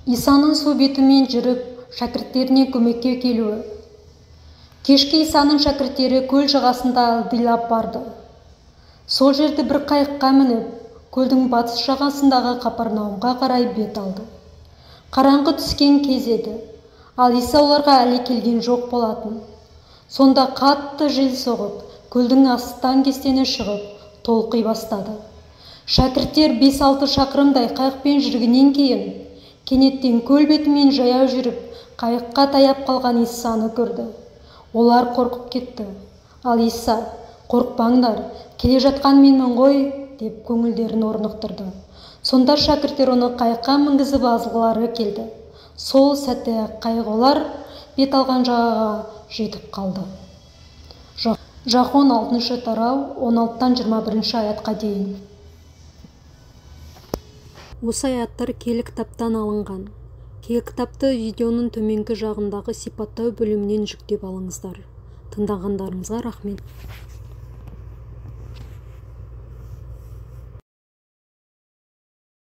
Исаның су бетімен жүріп, шәкірттеріне көмекке келуі. Кешке Исаның шәкірттері көл жағасында ылдилап барды. Сол жерде бір қайыққа мініп, көлдің батыс жағасындағы Қапарнаумға қарай бет алды. Қараңғы түскен кез еді, ал Иса оларға әлі келген жоқ болатын. Сонда қатты жел соғып, көлдің астан-кестені шығып, толқи бастады. Шәкірттер 5-6 шақырымдай қайықпен жүргеннен кейін, кенеттен көл бетімен жаяу жүріп, қайыққа таяп қалған Исаны көрді. Олар қорқып кетті. Ал Иса: «Қорықпаңдар, келе жатқан менмін ғой», – деп көңілдерін орнықтырды. Сонда шәкірттер оны қайыққа мінгізіп алғылары келді. Сол сәтте қайық олар бет алған жағаға жетіп қалды. Жаһон 6 тарау 16-тан 21 аятқа дейін. Осы аяттар киелі кітаптан алынған. Киелі кітапты видеоның төменгі жағындағы сипаттау бөлімінен жүктеп алыңыздар. Тыңдағандарыңызға рахмет.